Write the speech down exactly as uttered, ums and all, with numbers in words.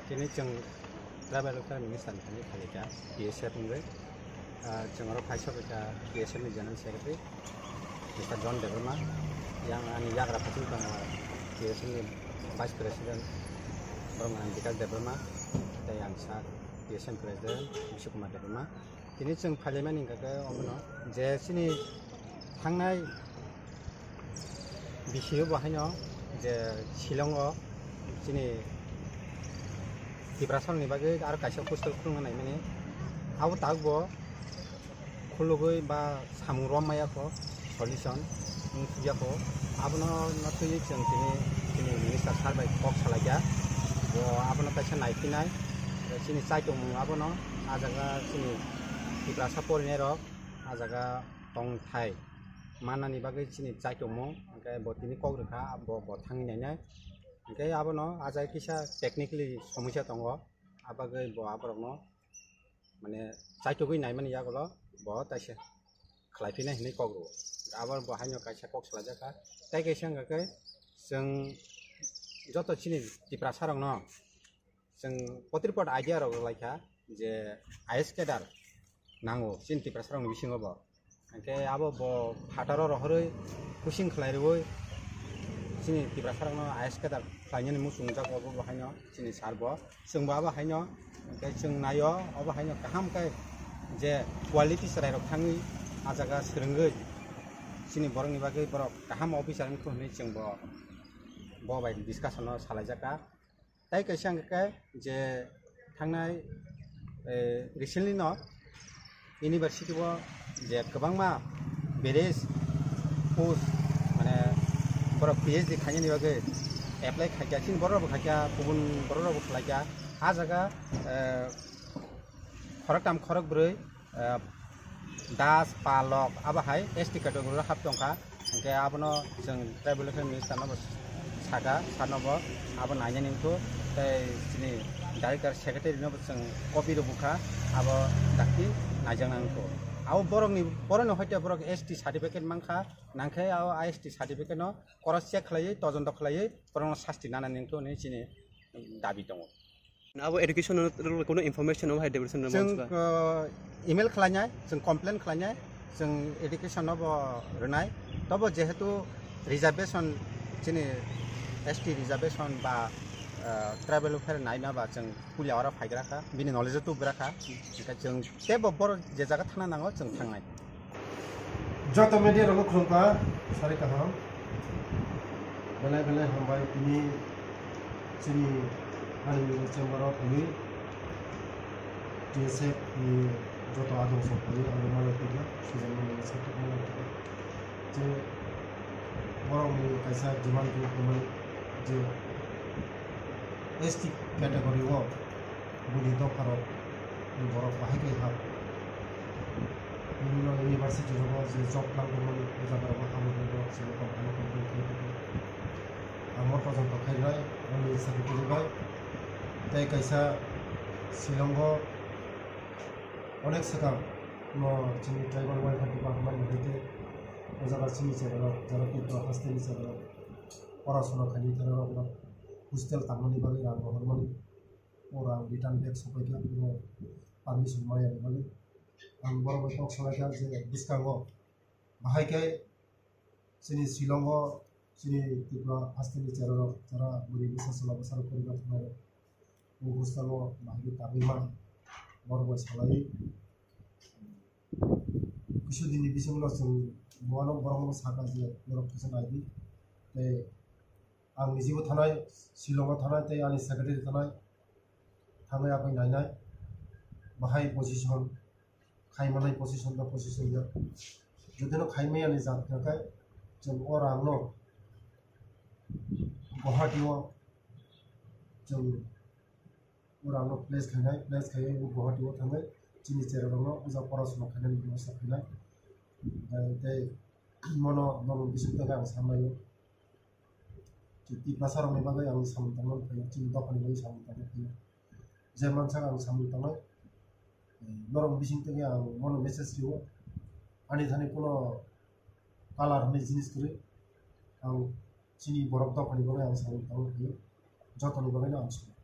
Tini chwng Tribal Welfare Minister ni thani khalikha T S F wngwi. Ah, chwng oro phai sokha T S F ni General Secretary Mister John Debbarma, yang ani yagra phatung tongo T S F ni Vice President Boromgana Bikash Debbarma, tei ang sak T S F ni President Bishnu Kumar Debbarma. Tini chwng phailaimani hwnkha khe obono je chini thangnai bisi o bo haino je Shillong o chini Tiprasa rokni bagwi aro kaisa hostel khulungna naimani, abo tabuk bo khulugwi ba samung rom maya kho, solution wng thukya kho. Abono no twiwi chwng tini, tini minister sir bai kok salaikha, bo abono kaisa naiphinai, chini chai tongmung abono. A jaga chini Tiprasa porinai rok a jaga tongthai mannani bagwi chini chai tongmung, hwnkhe bo tini kok rwkha, bo, bo thangwi nainai. Hwnkhe abono a jaga kisa technically somosya tongo, a bagwi bo aborokno mane chaitugwi naimani yagulo bo taisa khlai phinai hinwi kok rwo. Abo bo haino kaisa kok salaijakha. Tei kaisa wngkha khe chwng joto chini Tiprasa rokno chwng potripot idea rok rwlaikha je I A S cadre nango chini Tiprasa rokni bisingo bo. Hwnkhe abo bo phataro rohorwi kusing khlai rwui chini Tiprasa rokno I A S cadre khlainani muchungjak, obo bo haino chini sir bo. Chwng bo abo haino, hwnkhe chwng naio, obo haino kaham khe je quality chwrai rok thangwi a jaga swrwngwi chini borokni bagwi borok kaham officer wngkhu hinwi chwng bo, bo bai discussion o salaijakha. Tei kaisa hwnkhe je thangnai, eh, recently no university o je kwbangma various post, mane borok P H D khainani bagwi apply khaikha, chini borok rokbo khaikha, kubun borok rokbo khlaikha. A jaga, eh, khoroktham khorokbrwi, eh, Das, Palok, abo hai S T category o hap tongkha. Hwnkhe abono chwng Tribal Welfare Minister no bo sakha, sir no bo abo nainani wngkhu, tei chini Director Secretary no bo chwng copy rw bukha, abo dakti naijaknai wngkhu. Abo borokni, borokni hoite borok S T certificate mankha, nangkhe abo I S T certificate no koro check khlaiwi, todonto khlaiwi, borokno sasti nanani wngkhu hinwi chini dabi tongo. Abo education no kuno information no hai development no Chwng, mansa. Uh, email khlainai, chwng complain khlainai, chwng education no bo rwnai. Tobo jehetu reservation, chini S T reservation ba, uh, tribal welfare naima ba chwng puila ora phaigra kha, bini knowledge o tubra kha. Hwnkhe chwng tebo boro je jaga thana nango chwng thangnai. Joto media rokno khulumkha, sari kaham. Belai belai hambai tini chini ani chamber o phaiwi T S F ni joto adong sok phaiwi ang rwmani tongkha, swijak mani sakthok mani tongkha. Je borokni kaisa demand tong phaiwi je S T category o buini dopharok borok bahai khe hap. Bibhinno university rogo je job lang tongmani o jaga rogo hamya hwnwi borok chini company company khlai tongkha. Ang bo todonto khainai ani secretary bai tei kaisa Shillong o onek swkang no chini tribal welfare department ni hai khe o jaga chini cherairok jara Tripura haste ni cherairok porasona khainai thani rok no hostel tangmani bagwi rang rohormani. Oro ang return back sopaikha, oro permission maya ni bagwi. Ang borok bai kok salaikha je bwskango bahai khe chini Shillong o chini Tripura haste ni cherairok jara bwrwi bwsa chwla bwsarok poribar thangnai rok o hostel o bahai khe tangwi man borok bai salaiwi. Kisa dini bisingo chwng bono borokno sakha je norok kisa naidi. Tei ang nijibo thanai, Shillong o thanai tei ani secretary thanai, thangwi aphai nainai bahai position, khaimanai position da position ya. Jodi no khaimaya ni jat khakai chwng o rang no Guwahati o chwng o rang no place khainai, place khaiwi o Guwahati o thangwi chini cherairok no o jaga porasona khainani bebosta khainai. Tei, tei mono, mono bising tongkhe ang sanlaio. Tiprasa rokni bagwi ang samung tangna phaio, chini dophani bagwi samung tangna phaio. Je mansak ang samung tangnai, norok bising tongwi ang mono message rio. Ani thani kuno color hwnwi jinis kwrwi. Ang chini borok dophani bagwi ang samung tangna phaio. Jotoni bagwino ang samung.